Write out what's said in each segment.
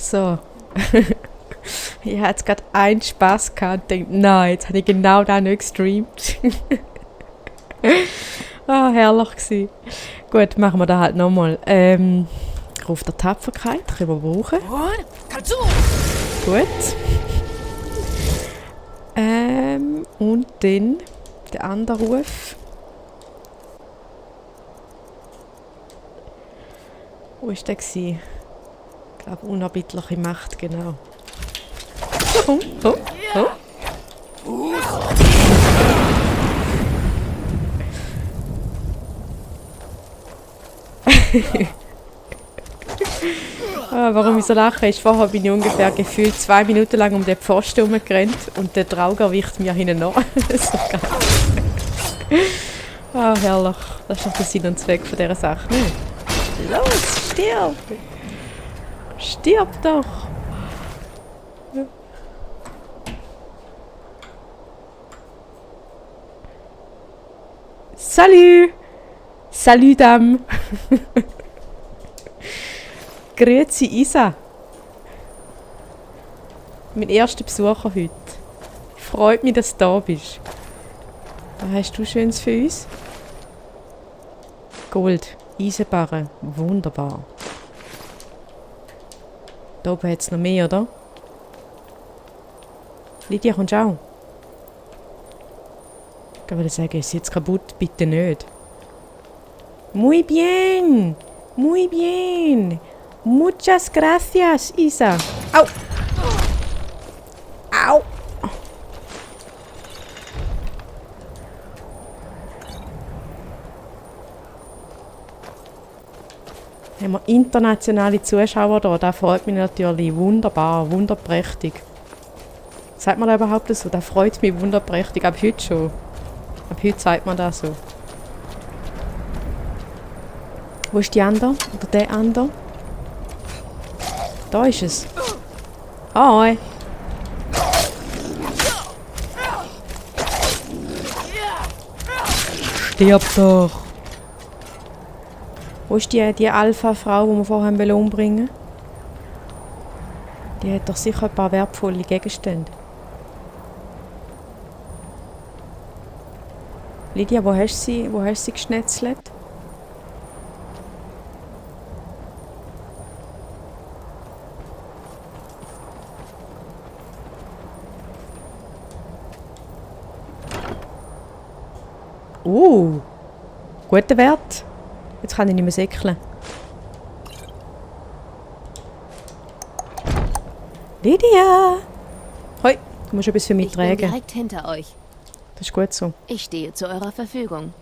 So. Ich hatte jetzt gerade einen Spass gehabt und dachte, nein, jetzt habe ich genau das nicht gestreamt. Herrlich gewesen. Gut, machen wir das halt nochmal. Ruf der Tapferkeit, können wir brauchen. Gut. Und dann der andere Ruf. Wo war der? Ich glaube, unerbittliche Macht, genau. Oh, oh, oh. Warum ich so lache, ist, vorher bin ich ungefähr gefühlt 2 Minuten lang um den Pfosten herumgerannt und der Trauger weicht mir hinten nach. So geil. Herrlich. Das ist doch der Sinn und Zweck von dieser Sache. Nicht? Los, stirb! Stirb doch! Salut! Salut, Dame! Grüezi, Isa! Mein erster Besucher heute. Freut mich, dass du da bist. Was hast du Schönes für uns? Gold, Eisenbarren, wunderbar. Da oben hat es noch mehr, oder? Lydia, kommst du auch? Ich würde sagen, ist jetzt kaputt? Bitte nicht. Muy bien! Muy bien! Muchas gracias, Isa! Au! Au! Haben wir internationale Zuschauer da? Das freut mich natürlich. Wunderbar, wunderprächtig. Sagt man das überhaupt so? Das freut mich wunderprächtig. Ab heute schon. Ab heute sagt man das so. Wo ist die andere? Oder der andere? Da ist es. Hi. Stirb doch. Wo ist die Alpha-Frau, die wir vorher umbringen wollten? Die hat doch sicher ein paar wertvolle Gegenstände. Lydia, wo hast du sie geschnetzelt? Guter Wert. Jetzt kann ich nicht mehr säckeln. Lydia! Hoi, du musst etwas für mich tragen. Ich bin direkt hinter euch. Das ist gut so. Ich stehe zu eurer Verfügung.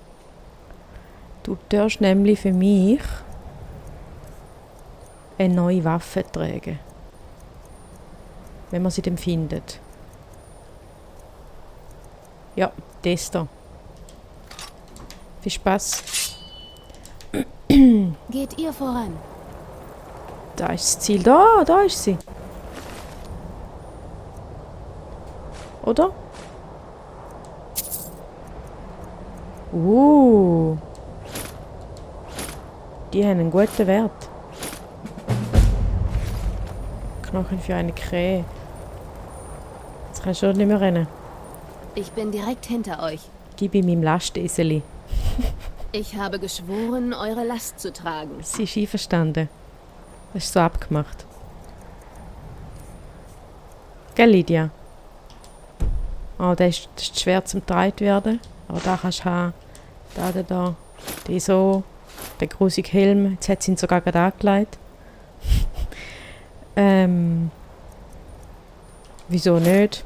Du darfst nämlich für mich eine neue Waffe tragen. Wenn man sie dann findet. Ja, das da. Viel Spaß. Geht ihr voran? Da ist das Ziel. Da ist sie. Oder? Die haben einen guten Wert. Knochen für eine Krähe. Jetzt kannst du nicht mehr rennen. Ich bin direkt hinter euch. Gib ihm meinem Lasteseli. Ich habe geschworen, eure Last zu tragen. Sie ist einverstanden. Das ist so abgemacht. Gell, Lydia? Oh, das ist schwer zum getragen werden. Aber da kannst du haben. Da. Die so. Der grusige Helm. Jetzt hat sie ihn sogar gerade angelegt. Wieso nicht?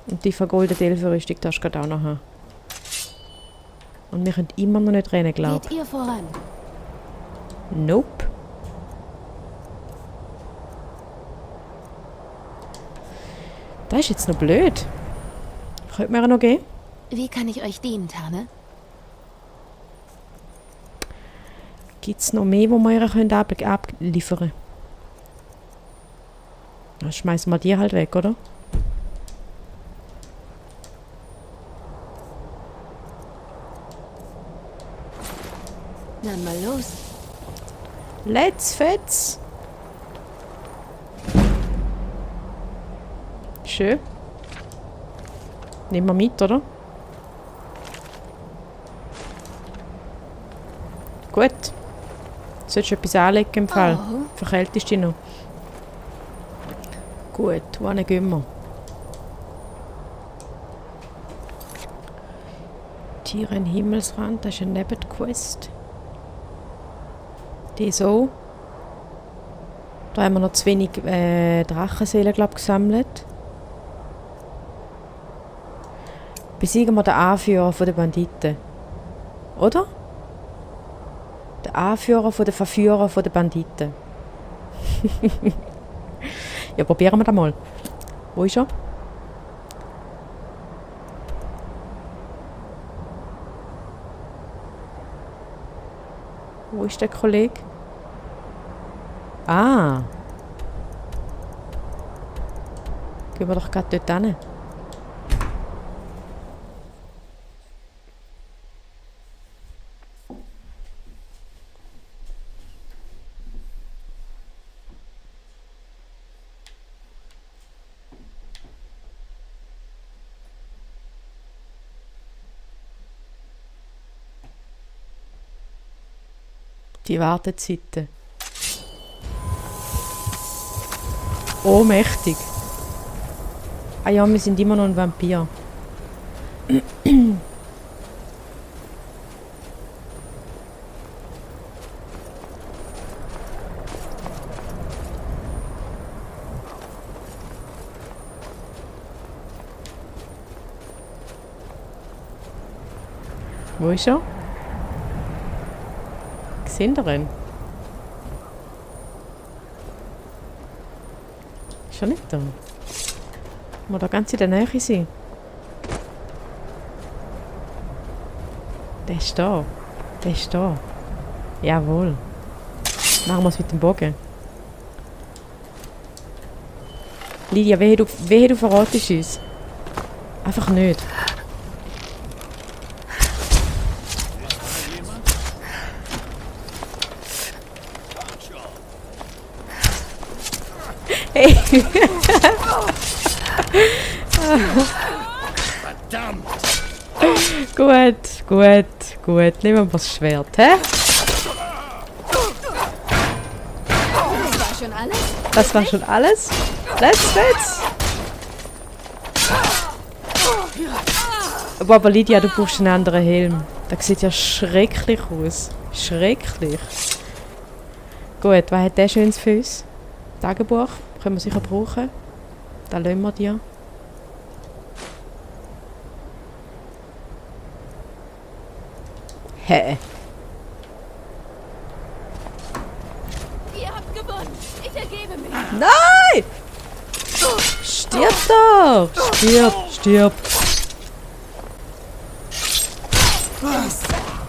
Und die vergoldete Elfenrüstung darfst du gerade auch noch haben. Und wir können immer noch nicht rennen, glaube ich. Geht ihr voran? Nope. Das ist jetzt noch blöd. Könnte mir noch gehen? Wie kann ich euch dienen, Tane? Gibt es noch mehr, wo wir ihr abliefern können? Dann schmeißen wir die halt weg, oder? Dann mal los. Let's fetz! schön. Nehmen wir mit, oder? Gut. Solltest du etwas anlegen im Fall? Oh. Verkältest du dich noch? Gut, wohin gehen wir? Tiere im Himmelsrand, das ist eine Nebenquest. Die so. Da haben wir noch zu wenig Drachenseelen, glaube ich, gesammelt. Besiegen wir den Anführer der Banditen. Oder? Der Anführer der Verführer der Banditen. Ja, probieren wir das mal. Wo ist er? Wo ist der Kollege? Ah. Gehen wir doch gerade dort hin. Die Wartezeiten. Oh, mächtig. Ah ja, wir sind immer noch ein Vampir. Wo ist er? Seht ihr ihn? Ist er nicht da? Muss da ganz in der Nähe sein. Der ist da. Der ist da. Jawohl. Machen wir es mit dem Bogen. Lydia, wehe du verratest uns. Einfach nicht. Hey. Verdammt! Gut. Nehmen wir das Schwert, hä? Das war schon alles? Das war schon alles? Let's. Aber Lydia, du brauchst einen anderen Helm. Das sieht ja schrecklich aus. Schrecklich. Gut, was hat der Schönes für uns? Tagebuch. Können wir sicher brauchen. Da lassen wir dir. Hä? Ihr habt gewonnen. Ich ergebe mich. Nein! Stirb doch! Stirb!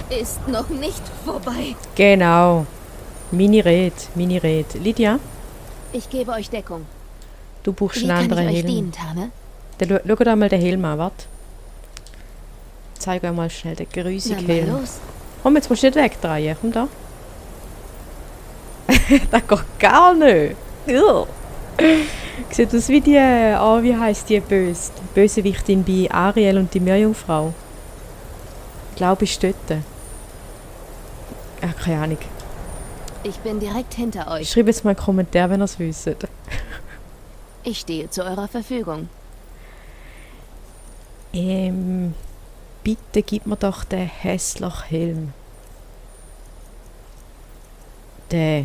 Es ist noch nicht vorbei. Genau. Mini-Red. Lydia, Ich gebe euch Deckung. du brauchst Wie einen kann anderen ich euch Helm. dienen, Tane? Dann schau dir mal den Helm an, warte. Zeig euch mal schnell den Na grusigen mal Helm. los. Komm, jetzt musst du nicht wegdrehen. Komm da. Das geht gar nicht. Ja. Sieht aus wie die, wie heisst die Bösewichtin bei Ariel und die Meerjungfrau. Ich glaube, ich dort. Ach, keine Ahnung. Ich bin direkt hinter euch. Schreibt jetzt mal einen Kommentar, wenn ihr es wisst. Ich stehe zu eurer Verfügung. Bitte gib mir doch den hässlichen Helm. Der.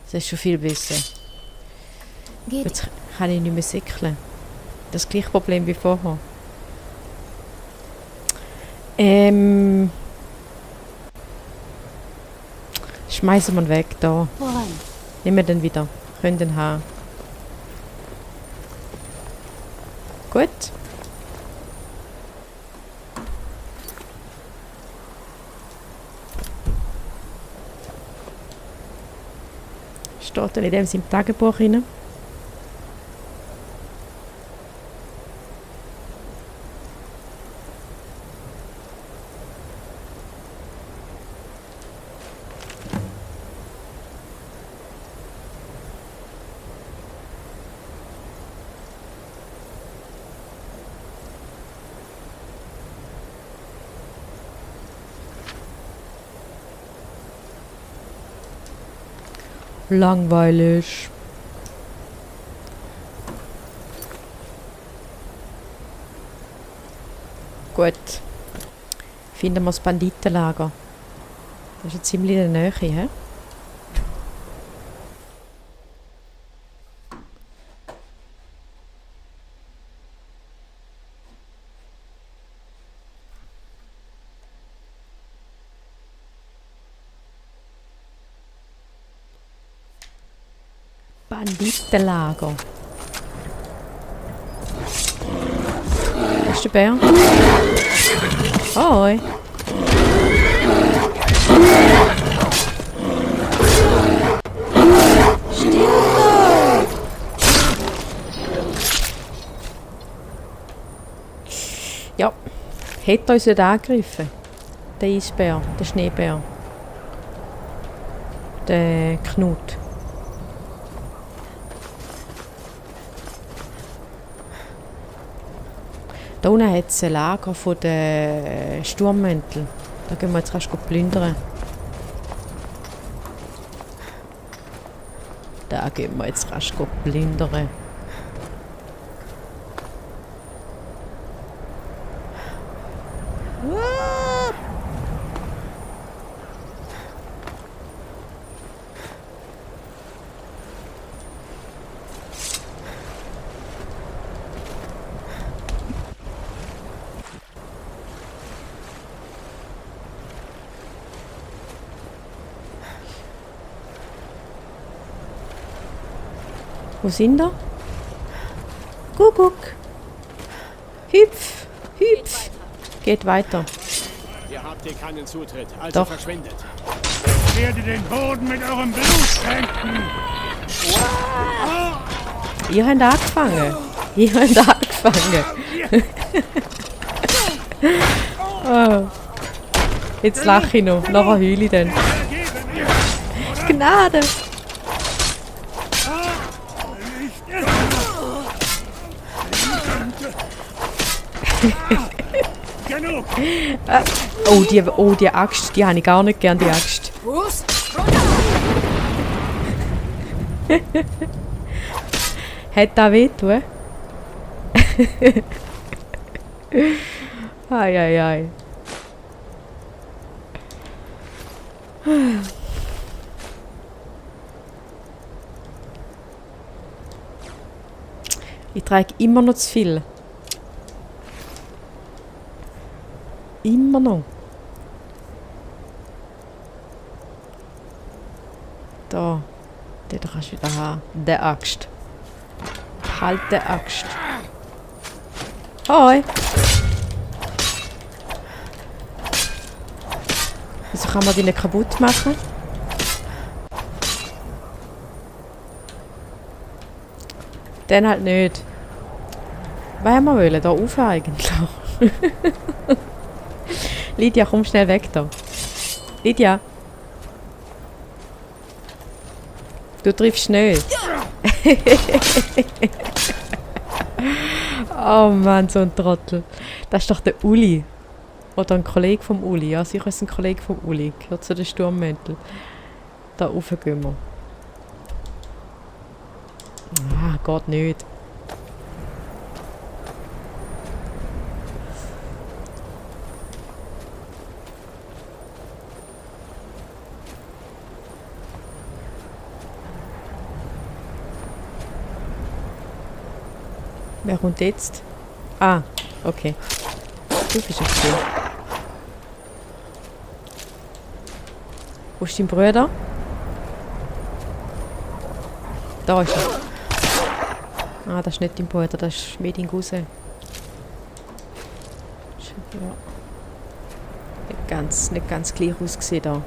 Das ist schon viel besser. Geht. Jetzt kann ich nicht mehr säckeln. Das gleiche Problem wie vorher. Schmeißen wir ihn weg, da. Voran. Nehmen wir den wieder. Können den haben. Gut. Steht dann in dem im Tagebuch rein. Langweilig. Gut. Finden wir das Banditenlager. Das ist ja ziemlich in der Nähe, hä? Banditenlager. Wo ist der Bär? Hoi. Ja, hätte er uns nicht angegriffen. Der Eisbär, der Schneebär. Der Knut. Da unten hat es ein Lager von den Sturmmänteln. Da gehen wir jetzt rasch plündern. Da gehen wir jetzt rasch plündern. Wo sind wir? Kuckuck. Hüpf, hüpf. Geht weiter. Ihr habt hier keinen Zutritt, also Doch. verschwindet. Ich werde den Boden mit eurem Blut tränken. Ihr habt angefangen. Ihr habt angefangen. Oh. Jetzt lache ich noch. Nachher heule ich dann. Gnade. Genug. Oh, die Axt. Die habe ich gar nicht gern, die Axt. Hat das wehtun? Ai, ai, ai. Ich trage immer noch zu viel. Immer noch. Da. Den kannst du wieder haben. Der Axt. Halt der Axt. Hoi. Wieso kann man die nicht kaputt machen? Den halt nicht. Was haben wir wollen? Da rauf eigentlich. Lydia, komm schnell weg da. Lydia. Du triffst nicht. Oh Mann, so ein Trottel. Das ist doch der Uli. Oder ein Kollege vom Uli. Ja, sicher ist ein Kollege vom Uli. Gehört zu den Sturmmänteln. Da rauf gehen wir. Ah, geht nicht. Wer kommt jetzt? Ah, okay. Du bist okay. Wo ist dein Bruder? Da ist er. Ah, das ist nicht dein Bruder, das ist mehr dein Cousin. Ja. Nicht ganz gleich ausgesehen da.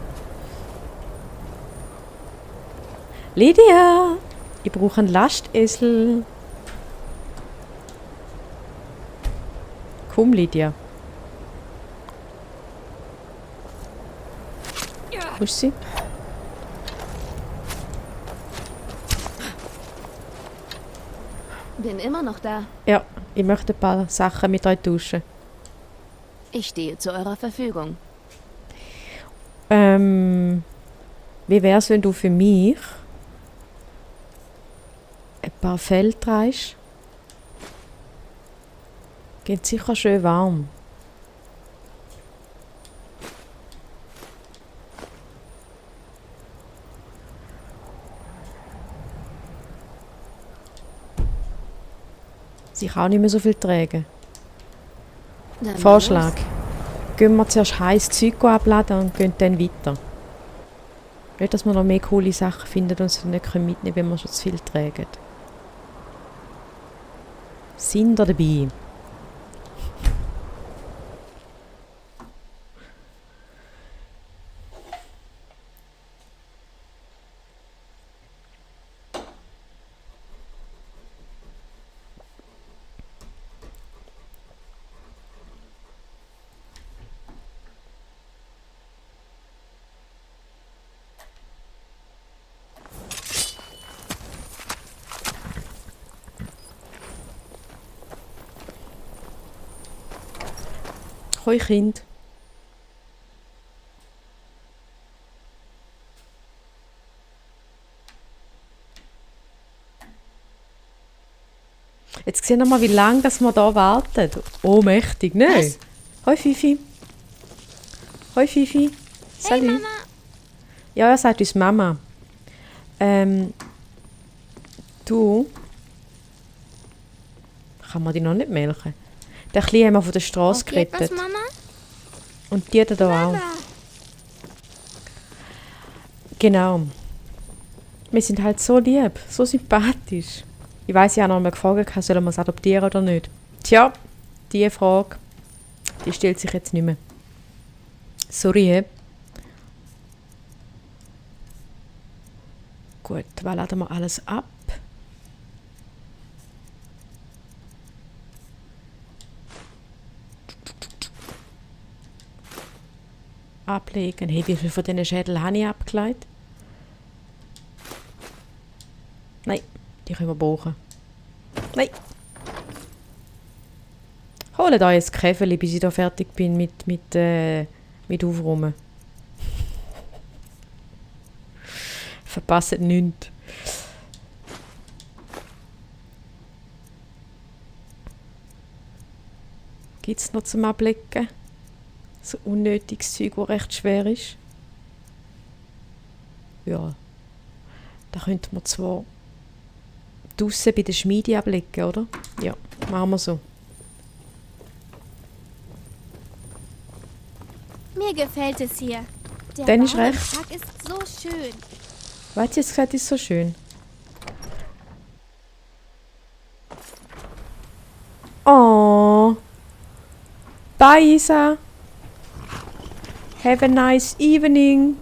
Lydia! Ich brauche einen Lastesel. Komm, Lydia. Wo ist sie? Bin immer noch da. Ja, ich möchte ein paar Sachen mit euch tauschen. Ich stehe zu eurer Verfügung. Wie wär's, wenn du für mich paar Fell trägst, geht sicher schön warm. Sich auch nicht mehr so viel tragen. Dann Vorschlag. los. Gehen wir zuerst heißes Zeug abladen und gehen dann weiter. Nicht, dass wir noch mehr coole Sachen finden und sie nicht mitnehmen können, wenn wir schon zu viel tragen. Sind ihr dabei? Hoi Kind. Jetzt sehen wir mal, wie lange dass wir da warten. Oh, mächtig, ne? Was? Hoi Fifi. Hoi Fifi. Salut. Mama. Ja, er sagt uns Mama. Du. Kann man die noch nicht melken? Der Kleine haben wir von der Straße Geht das, gerettet. Mama? Und die da auch. Genau. Wir sind halt so lieb, so sympathisch. Ich weiss, ich habe noch mal gefragt, sollen wir es adoptieren oder nicht. Tja, diese Frage, die stellt sich jetzt nicht mehr. Sorry. Gut, was laden wir alles ab? Ablegen. Hey, wie viel von diesen Schädeln habe ich abgelegt? Nein, die können wir brauchen. Nein. Hole da jetzt Käferli, bis ich da fertig bin mit Aufräumen. Verpasst nichts. Gibt es noch zum Ablegen? So unnötiges Zeug, das recht schwer ist. Ja. Da könnte man zwar draussen bei der Schmiede ablegen, oder? Ja, machen wir so. Mir gefällt es hier. Der Dann ist Baum im recht. Park ist so schön. Was hat sie jetzt gesagt, ist so schön? Oh. Bye, Isa. Have a nice evening.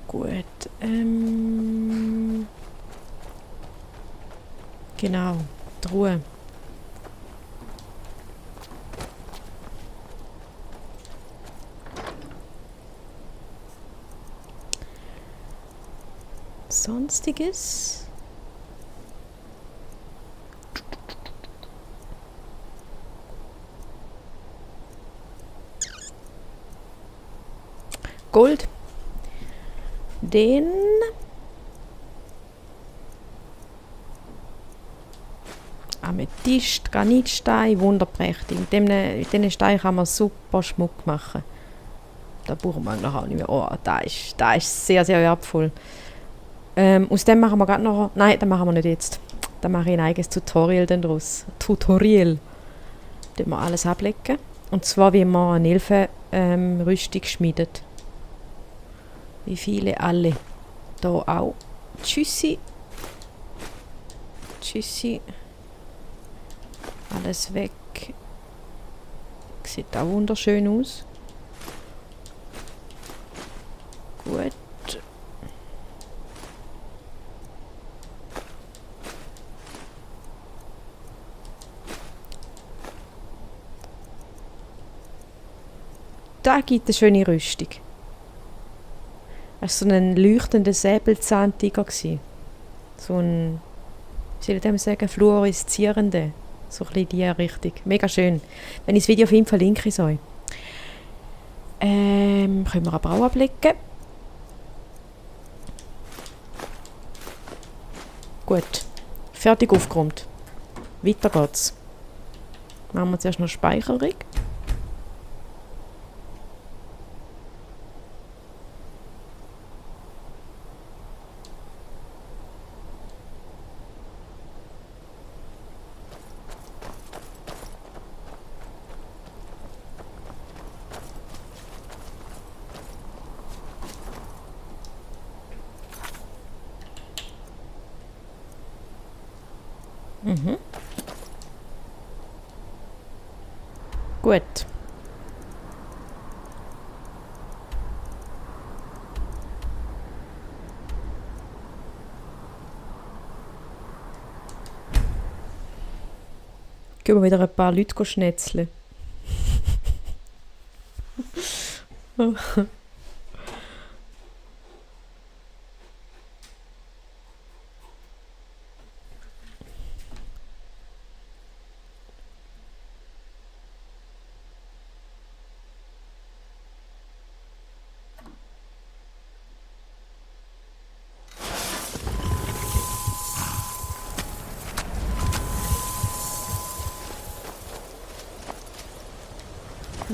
Gut. Genau. Die Ruhe. Sonstiges. Gold. Den Amethyst, Granitstein, wunderprächtig. Mit diesen Steinen kann man super Schmuck machen. Da brauchen wir eigentlich auch nicht mehr. Oh, da ist sehr, sehr wertvoll. Aus dem machen wir gerade noch... Nein, das machen wir nicht jetzt. Da mache ich ein eigenes Tutorial dann draus. Tutorial. Da wir alles ablegen. Und zwar, wie man eine Elfenrüstung schmiedet. Wie viele? Alle. Da auch. Tschüssi. Tschüssi. Alles weg. Sieht auch wunderschön aus. Gut. Da gibt es eine schöne Rüstung. Das war so ein leuchtender Säbelzahntiger. So ein, wie soll ich dem sagen, fluoreszierender. So ein bisschen in diese Richtung. Mega schön. Wenn ich das Video auf jeden Fall verlinke, ich es euch. Können wir aber auch ablegen. Gut. Fertig aufgeräumt. Weiter geht's. Machen wir zuerst noch Speicherung. Mhm. Gut. Gehen wir wieder ein paar Leute schnetzeln.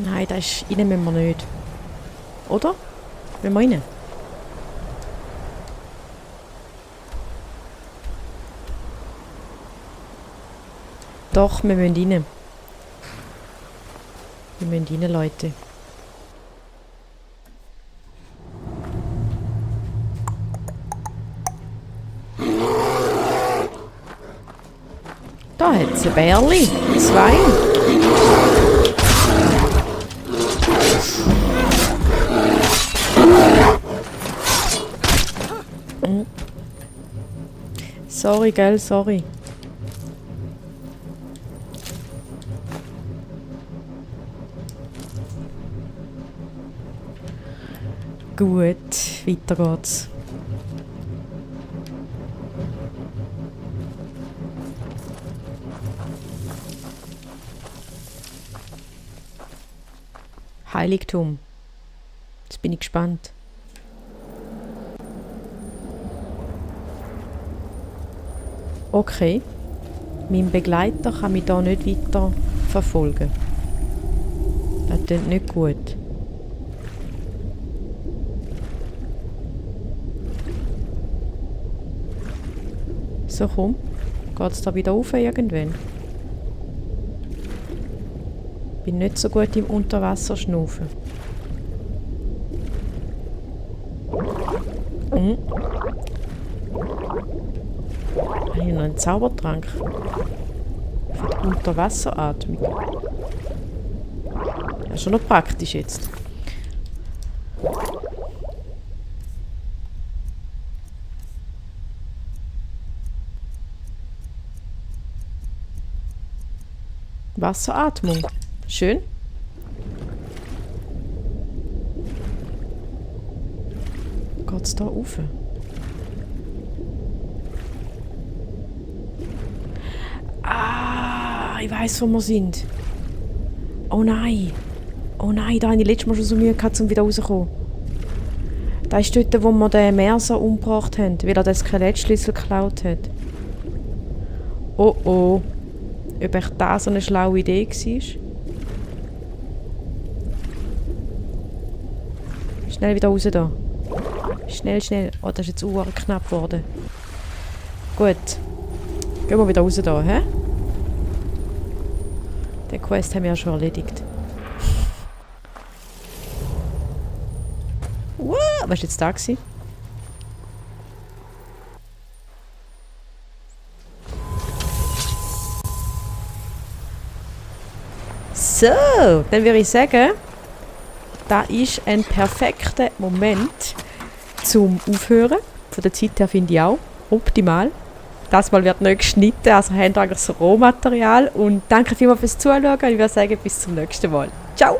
Nein, da ist rein müssen wir nicht. Oder? Wollen wir rein? Doch, wir müssen rein. Wir müssen rein, Leute. Da hat es ein Bärli. 2. Sorry, gell, sorry. Gut, weiter geht's. Heiligtum. Jetzt bin ich gespannt. Okay. Mein Begleiter kann mich da nicht weiter verfolgen. Das klingt nicht gut. So, komm. Geht's da wieder rauf irgendwann? Bin nicht so gut im Unterwasserschnaufen. Habe ich noch einen Zaubertrank? Für die Unterwasseratmung. Ja, schon noch praktisch jetzt. Wasseratmung. Schön. Geht's da rauf? Ah, ich weiss, wo wir sind. Oh nein. Oh nein, da habe ich letztes Mal schon so Mühe gehabt, um wieder rauszukommen. Da ist dort, wo wir den Merser umgebracht haben, weil er den Skelettschlüssel geklaut hat. Oh oh. Ob echt das so eine schlaue Idee war? Schnell wieder raus da. Schnell, schnell. Oh, das ist jetzt knapp geworden. Gut. Gehen wir wieder raus da, hä? Den Quest haben wir ja schon erledigt. Was war jetzt da gewesen? So, dann würde ich sagen, das ist ein perfekter Moment zum Aufhören. Von der Zeit her finde ich auch optimal. Das Mal wird nicht geschnitten, also haben wir eigentlich das Rohmaterial. Und danke vielmals fürs Zuschauen. Ich würde sagen, bis zum nächsten Mal. Ciao!